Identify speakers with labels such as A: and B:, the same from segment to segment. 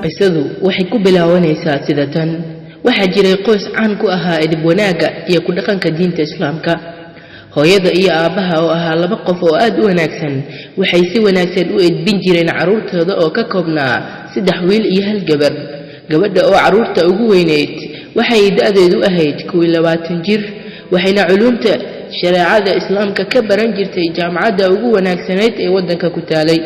A: Qisadu waxay ku bilaabanaysaa sida tan. Waxaa jiray qoys caan ku ahaa edeb wanaagga iyo ku dhaqanka diinta Islaamka. Hooyada iyo aabbaha oo ahaa laba qof oo aad u wanaagsan waxay si wanaagsan u edbin jireen carruurtooda oo ka koobnaa 3 wiil iyo 1 gabar. Gabadha oo carruurta ugu weyneyd waxay da'deedu ahayd 21 jir, waxayna culuumta shareecada Islaamka ka baran jirtay jaamacadda ugu wanaagsaneyd ee waddanka ku taalay.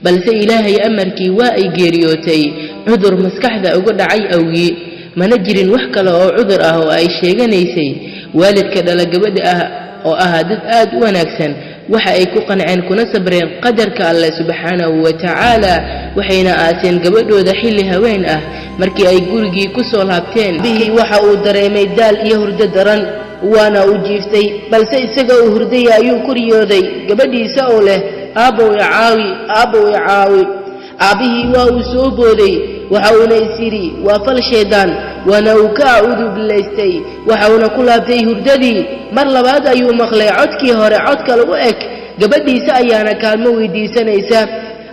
A: Balse Ilaahay amarkii waa ay geeriyootay cudur maskaxda uga dhacay awgii. Mana jirin wax kale oo cudur ah oo ay sheeganaysay. Waalidka dhala gabadha ah oo ahaa dad aad u wanaagsan waxa ay ku qanceen kuna sabreen qadarka Alle subxaanahu wa tacaala, waxayna aaseen gabadhooda xilli haween ah. Markii ay gurigii ku soo laabteen, bihii waxa uu dareemay daal iyo hurdo daran, waana uu jiiftay. Balse isaga uu hurdaya ayuu ku riyooday gabadhiisa oo leh, "Aabbow i caawi, aabbow i caawi." Aabbihii waa uu soo booday, waxa uuna is yidhi waa fal shaydaan, waana uu ka acuudu bilaystay, waxa uuna ku laabtay hurdadii. Mar labaad ayuu maqlay codkii hore, cod kale u eg, gabadhiisa ayaana kaalmo weydiisanaysa.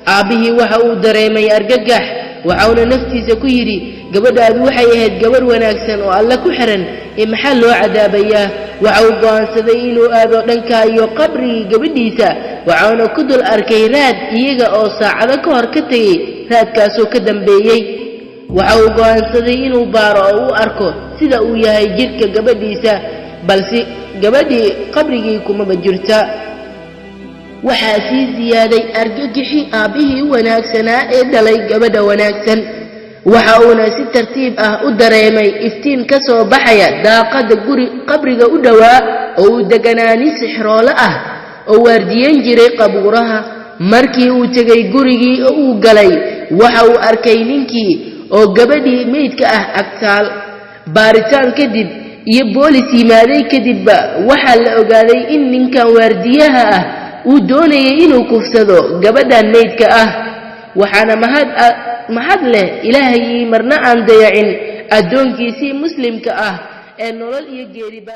A: Aabbihii waxa uu dareemay argagax, waxa uuna naftiisa ku yidhi, gabadhaadu waxay ahayd gabadh wanaagsan oo Alle ku xiran, ee maxaa loo cadaabayaa? Waxa uu go'aansaday inuu aado dhanka iyo qabrigii gabadhiisa, waxauna ku dul arkay raad iyaga oo saacado ka hor ka tegey, raadkaasoo ka dambeeyey. Waxa uu go'aansaday inuu baaro oo u arko sida uu yahay jidhka gabadhiisa, balse gabadhii qabrigii kumaba jirta. Waxaa sii siyaaday argagixii aabbihii wanaagsanaa ee dhalay gabadha wanaagsan. Waxa uuna si tartiib ah u dareemay iftiin ka soo baxaya daaqadda guri qabriga u dhowaa oo uu deganaa nin sixroole ah oo waardiyen jiray qabuuraha. Markii uu tegay gurigii oo uu galay, waxa uu arkay ninkii oo gabadhii meydka ah agtaal. Baaritaan kadib iyo boolis yimaaday kadibba waxaa la ogaaday in ninkan waardiyaha ah uu doonayay inuu kufsado gabadhan meydka ah. Waxaana mahad leh Ilaahayii marna aan dayacin addoonkiisii muslimka ah ee nolol iyo geeriba.